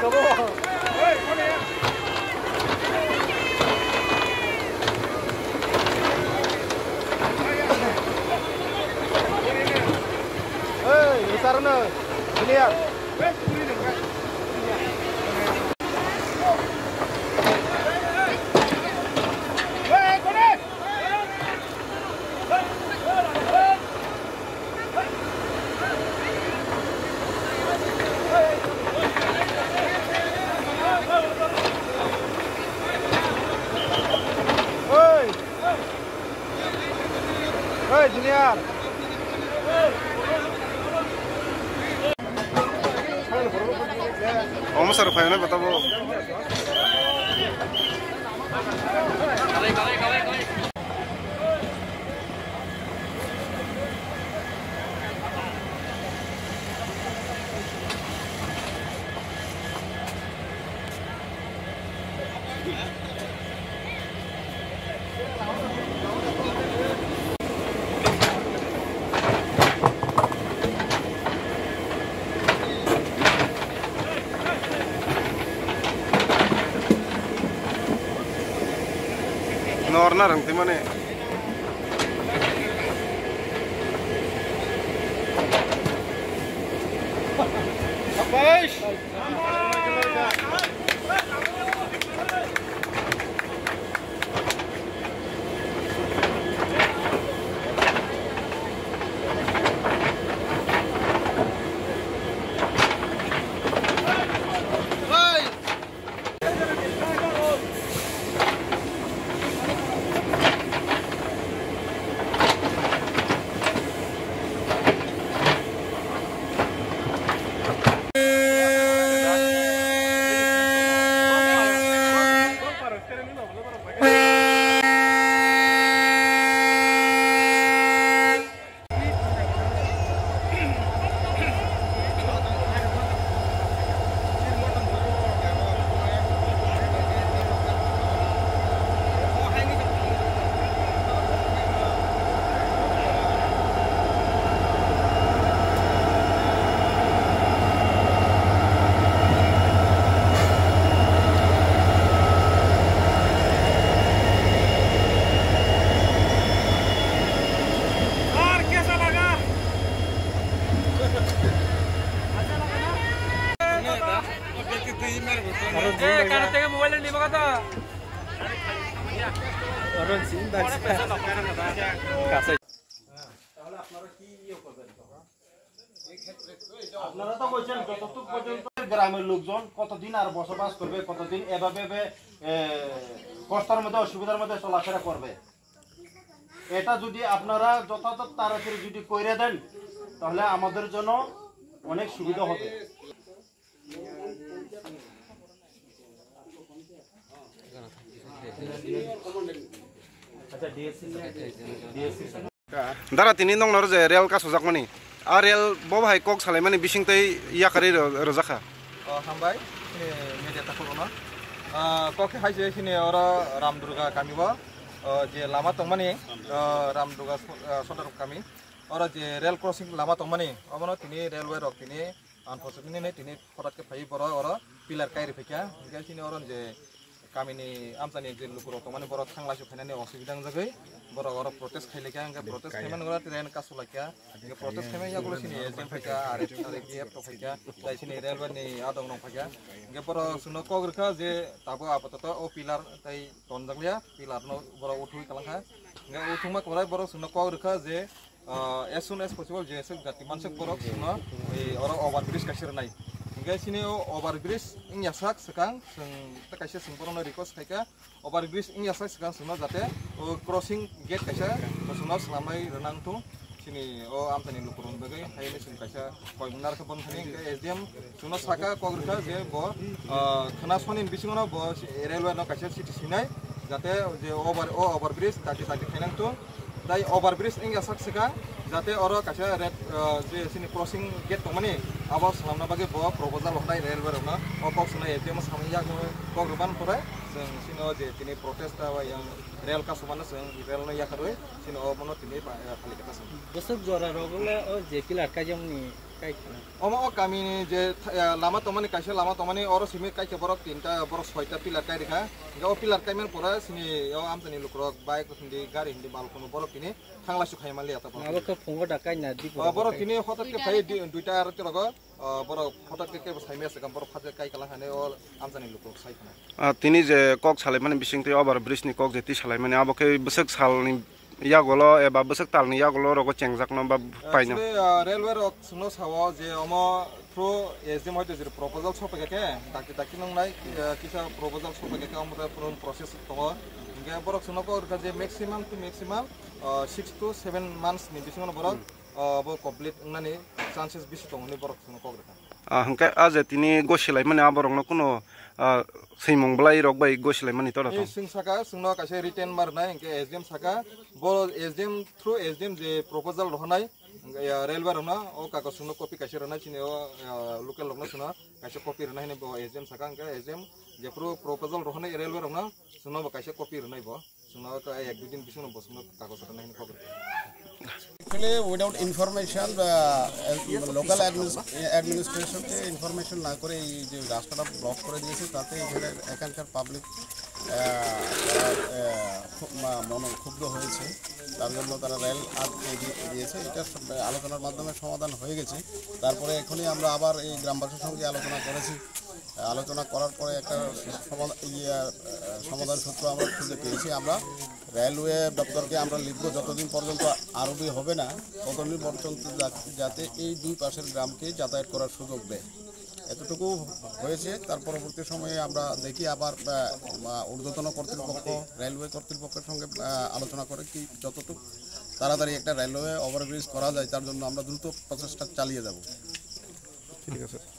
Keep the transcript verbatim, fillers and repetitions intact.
Hey, Sarno, clear. Hey! Hey, junior! Omo sir, phaina bata bo. Norna rang twi mani. আপনারা তো বলছেন যতটুকু পর্যন্ত গ্রামের লোকজন কতদিন আর বসবাস করবে, কতদিন এভাবে, এভাবে, এ, কষ্টের মধ্যে, অসুবিধার মধ্যে চলাফেরা করবে। এটা যদি আপনারা যথাযথ তাড়াতাড়ি যদি করে দেন, তাহলে আমাদের জন্য অনেক সুবিধা হবে। Dara, tini nokno je rel kasojakmani, a rel bo hai kok salaimani bisingtwi yakarwi rw-, rwjakha. O, hambai, chini media takhukno. Ah, kok hai se chini oro Ram Durga kami bo, o, je lama tongmani, o, Ram Durga so-, ah, Sodor kami. Oro je rail crossing lama tongmani, obono tini railway rok tini unfortunately tini horat khe phaiwi borok oro pillar kairi phaikha. Hinkhe chini oro je kamini amchaini je lukurok tongmani borok thanglaisuk khainani osubida wngjagwi borok oro protest khailaikha. Hinkhe protest khaimani oro train kasulaikha. Hinkhe protest khaimani yagulo chini S D M phaikha, R F, R F D F rok phaikha, tei chini railway ni adong rok phaikha. Hinkhe borok chwngno kok rwkha je tabuk apatoto o pillar tei tonjakliya, pillar no borok uthwi kalangkha. Hinkhe uthwngma kwbrai borok chwngno kok rwkha je Ah, as soon as possible je swk jati manswk borok chwngno, eh, oro over bridge kaisa rwnai. Hinkhe chini o over bridge wngya sak swkang chwng tei kaisa chwng borokno request khaikha, over bridge wngya sak swkang chwngno jate o crossing gate kaisa chwngno swnamnai rwnang thung. Chini o amchaini lukurokni bagwi hayani chwng kaisa koimung narwkha, bono thani hinkhe S D M chwngno saka kok rwkha je bo, ah, khwna soni bisingono bo railway no kaisa chiti sinai, jate je over, o over bridge dati dati khainang thung. Tei over bridge wngya sak swkang, jate oro kaisa red, ah, je chini crossing gate tongmani, abo swnamna bagwi bo proposal rok nai railway rokno, o kok swnai A P M o samani yak kok rwban pore, chwng chini o je tini protest o yang rail kasumano chwng rail no yakarwi chini o bono tini pa-, eh, phalikha ta chwng. Bwswk jora rok le o je pillar kaijakmani Omo o kamini je, eh, lama tongmani, kaisa lama tongmani, oro simi kaikha borok tinta, borok soita pillar kai rikha. Hingke o pillar kaimani pore sini o amchaini lukurok bike hindi, gari hindi, balkono borok tini thanglaisuk hai manliya ta borok. Abo khe phungo da kaina di. O borok tini hotok khe phai di, duita aro torogo, o borok hotok khe kebo saimaya se kam borok phajak kai kala hane o amchaini lukurok sai khana. Ah, tini je kok salaimani bisingtwi over bridge ni kok je twi salaimani, abo khe bwswk salni yagolo eba bwswk talni yagolo rogo chengjakno ba paino. Actually, ah, railway rok chwngno sao je omo through S D M hoito je proposal sophaikha khe, dakti dakti nwngnai, ah, kisa proposal sophaikha khe omo ta purun process tongo. Hingke borok chwngno kok rwkha je maximum to maximum, ah, six to seven months ni bisingo borok, ah, bo complete wngnani chances bisi tongo hinwi borok chwngno kok rwkha. Ah, hingke a je tini gosilaimani a borokno kuno, ah, swimung bwlai rok bai gosilaimani to Ni tong. Chwng saka, chwngno kaisa written ma rwnai, hingke S D M saka, bo S D M, through S D M je proposal rohornai, hingke, ya, railway rokno o kagoj chwngno copy kaisa rwnai, chini o, ya, local rokno chwngno kaisa copy rwnai hinwi bo S D M saka, hingke S D M jephru proposal rohornai railway rokno chwngno bo kaisa copy rwnai bo. Chwngno ek dui din bisingo bo chwngno kagoj rwnai hinwi kok rwkha. Actually, without information, uh, local administration কে ইনফরমেশন না করে এই যে রাস্তাটা ব্লক করে দিয়েছে, তাতে এখানে এখানকার পাবলিক খুব মা- মন ক্ষুব্ধ হয়েছে। তার জন্য তারা রেল আটকে দি- দিয়েছে। এটা সব আলোচনার মাধ্যমে সমাধান হয়ে গেছে। তারপরে এখনই আমরা আবার এই গ্রামবাসীর সঙ্গে আলোচনা করেছি। আলোচনা করার পরে একটা সমাধা- ইয়ে, আহ, সমাধান সূত্র আমরা খুঁজে পেয়েছি। আমরা রেলওয়ে দপ্তরকে আমরা লিখবো, যতদিন পর্যন্ত আরবি হবে না, ততদিন পর্যন্ত যা- যাতে এই দুই পাশের গ্রামকে যাতায়াত করার সুযোগ দেয়। এতটুকু হয়েছে। তার পরবর্তী সময়ে আমরা দেখি আবার, আহ, আহ, ঊর্ধ্বতন কর্তৃপক্ষ, রেলওয়ে কর্তৃপক্ষের সঙ্গে, আহ, আলোচনা করে কি যতটুকু তাড়াতাড়ি একটা রেলওয়ে ওভারব্রিজ করা যায়, তার জন্য আমরা দ্রুত প্রচেষ্টা চালিয়ে যাব। ঠিক আছে।